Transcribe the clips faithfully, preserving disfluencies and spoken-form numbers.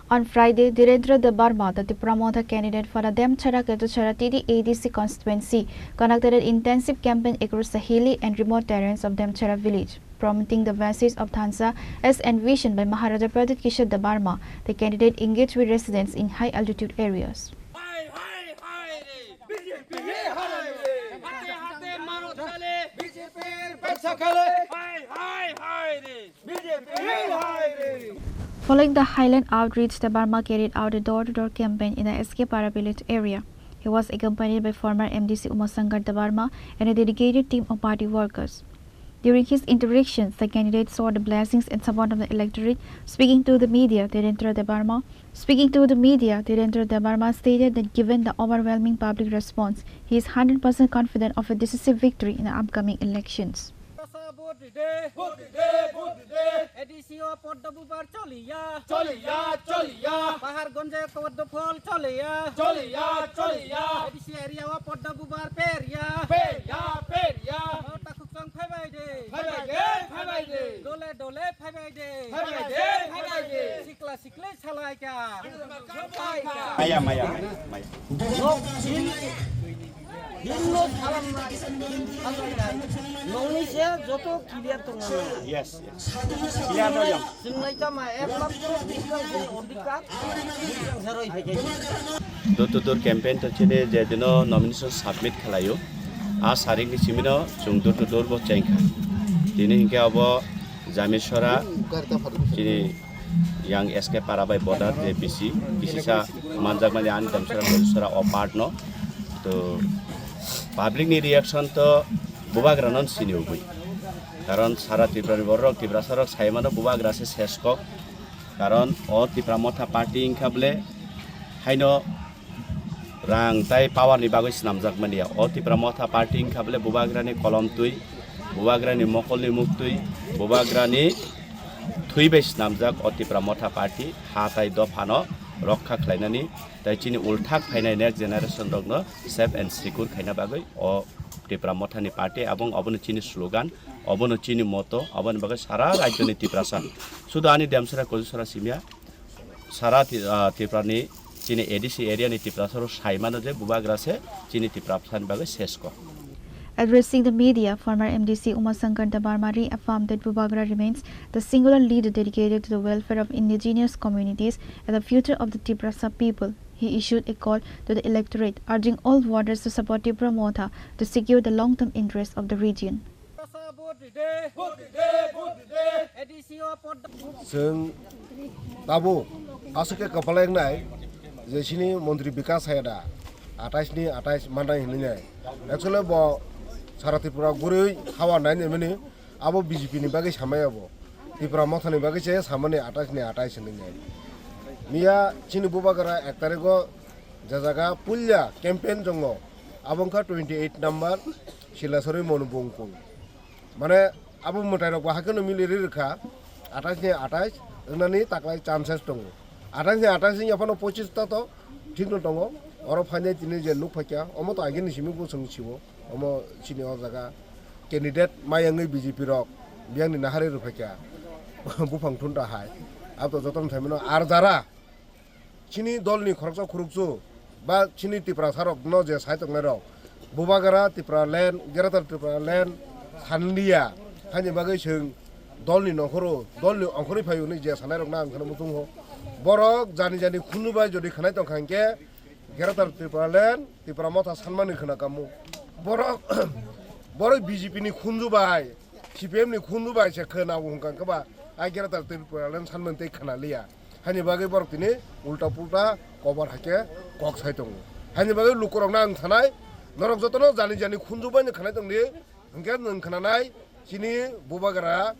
On Friday, Dhirendra Debbarma, the Tipra Motha candidate for the Demchara Ketuchara T D A D C constituency, conducted an intensive campaign across the hilly and remote terrains of Demchara village. Promoting the message of Thansa as envisioned by Maharaja Pradyut Kishore Debbarma, the candidate engaged with residents in high altitude areas. Hai, hai, hai re. B J P hai re. Hate hate maro chale. B J P er paisa khale. Hai, hai, hai re. B J P hai re. Following the Highland outreach, Debbarma carried out a door-to-door campaign in the S K Para village area. He was accompanied by former M D C Uma Shankar Debbarma and a dedicated team of party workers. During his interactions, the candidate sought the blessings and support of the electorate. Speaking to the media, Dhirendra Debbarma, speaking to the media, Dhirendra Debbarma stated that given the overwhelming public response, he is hundred percent confident of a decisive victory in the upcoming elections. Vote today, vote today, vote today. A D C o poddo bubar choliya, choliya, choliya. Paharganj o poddo phol choliya, choliya, choliya. A D C area o poddo bubar periya, periya, periya. Mota Khukchang phaibai de, phaibai de, phaibai de. Dole dole phaibai de, phaibai de, phaibai de. Sikla sikli salaika. Maya, maya, maya, maya. Nokni se joto clear tongo. Yes, yes. Clear no jam. Chwng naikha ma ek lakh odhikar, chwng se roi phai khe. Door to door campaign to chini je dino nomination submit khlaio. A sarik ni simino chwng door to door bo chengkha. Tini hinkhe abo Jamesora chini yang S K Para bai border je B C, B C sa manjakmani ani Jamesora Bojusora o part no. To public ni reaction to bubagra non sini ugui. Karon sara Tripura ni borok, Tiprasa rok sai mano bubagra se ses kok. Karon o Tipra Motha party wngkha bole haino rang tai power ni bagwi swnamjak mania. O Tipra Motha party wngkha bole bubagra ni kolom twi, bubagra ni mokol ni muk twi, bubagra ni thwi bai swnamjak o Tipra Motha party ha tai dopha no rokha khlainani tai chini ulthak phainai next generation rok no safe and secure khaina bagwi o Tipra Motha ni party abong obono chini slogan, obono chini moto, oboni bagwi sara rajyo ni Tiprasa. Sudu ani Demsara Kojusara simya, sara Ti-, ah, Tripura ni chini A D C area ni Tiprasa rok sai mano je bubagra se chini Tiprasa ni bagwi ses kok. Addressing the media, former M D C Uma Shankar Debbarma reaffirmed that Bubagra remains the singular leader dedicated to the welfare of indigenous communities and the future of the Tiprasa people. He issued a call to the electorate, urging all voters to support Tipra Motha to secure the long-term interests of the region. Chwng tabuk aswk khe kwpal wngnai je chini montri Bikas Hayada atais ni atais manai hinwi nai. Actually bo sara Tripura gurui hawa nai nai mani abo B J P ni bagwi samai abo. Tipra Motha ni bagwi se samani atais ni atais hinwi nai. Miya chini bubagra ek tarikh o je jaga puila campaign tongo abo wngkha twenty eight number Silasori Monubongkul. Mane abo mwtai rok bo hakhe no mili ri rwkha, atais ni atais wngnani taklai chances tongo. Atais ni atais wngya phano pochis ta to thik no tongo. Oro phainai tini je nuk phaikha, omo to agini simi bo chwng siwo. Omo chini o jaga candidate mayangwi B J P rok biyang ni nahari rw phaikha buphang thunta hai. Abo to jotono thai mano. Ar jara chini dol ni khoroksa khuruksu ba chini Tiprasa rok no je sai tongnai rok, Bubagra Tipraland, Greater Tipraland sanliya, haini bagwi chwng dol ni nongkhoro, dol ni ongkhorwi phaio hinwi je sanai rok no ang kheno muchungo. Borok jani jani khunju bai jodi khanai tongkha hinkhe Greater Tipraland, Tipra Motha sanmani khna kamo. Borok, borok B J P ni khunju bai, C P M ni khunju bai se khna bo hwnkha khe ba, ai Greater Tipraland sanmani tei khna liya. Haini bagwi borok tini ulta pulta kobar hakhe kok sai tongo. Haini bagwi lukurokno ang sanai, norok jotono jani jani khunju bai no khanai tongdi, hinkhe nwng khnanai, chini bubagra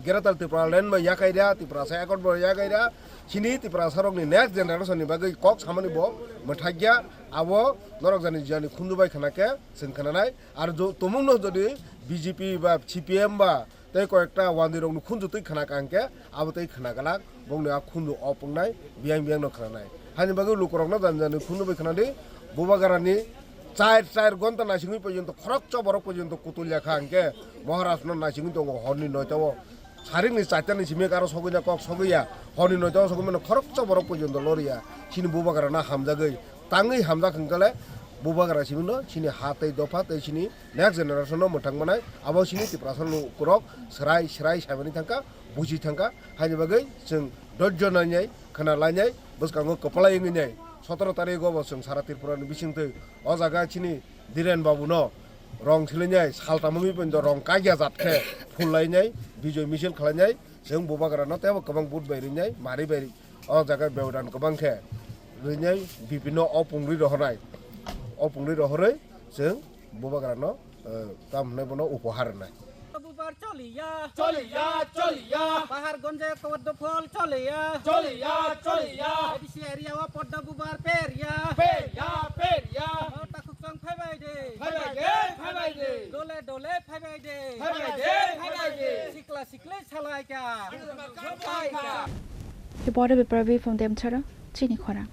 Greater Tipraland bai yakai da, Tiprasa Accord bai yakai da, chini Tiprasa rokni next generation ni bagwi kok samani bo mwthakya, abo norok jani jani khunju bai khna khe chwng khnanai, ar jo-, tumungno jodi B J P ba C P M ba tei koyekta wandi rokni khunju twi khna kha hinkhe abo tei khna glak. Bongni a khunju o pungnai, biyang biyang no khnanai. Hani bagwi lukurokno jani jani khunju bai khnadi, bubagrani char, char gonta naisingwi porjonto khoroksa borok porjonto kutulya kha hinkhe Maharaj no naisingwi tongo horni noita o. Sarik ni chaita ni simi aro sogwi na kok sogwi ya, hor ni noita o sogwi mano khoroksa borok porjonto lori ya. Chini bubagra no hamjagwi tangwi hamjak hwnkhe le bubagra simi no chini ha tei dopha tei chini next generation no mwthang manai abo chini Tiprasa lukurok swrai swrai saimani thangkha, buji thangkha. Haini bagwi chwng dojjo nainai khna lainai bwskango kwplai wngwi nai sotoro tarik o bo chwng sara Tripura ni bisingtwi o jaga chini Dhiren babu no rong silainai saltam wngwi pon rong kaiya jat khe phul lainai bijoi misil khlainai chwng bubagra no teibo kwbang vote bai rinai mari bai o jaga beodan kwbang khe rinai bipinno o pungri rohornai o pungri rohorwi chwng bubagra no tam hwnwi bono upohar rwnai. Bubar choliya, choliya, choliya. Paharganj e Koddo Phol choliya, choliya, choliya. A D C area o Poddo Bubar periya, periya, periya. O Takhuk Chong phaibai de, phaibai de, phaibai de. Dole dole phaibai de, phaibai de, phaibai de. Sikla sikli salaika, salaika. Reporter Bipravi from Demchara, Chini Khorang.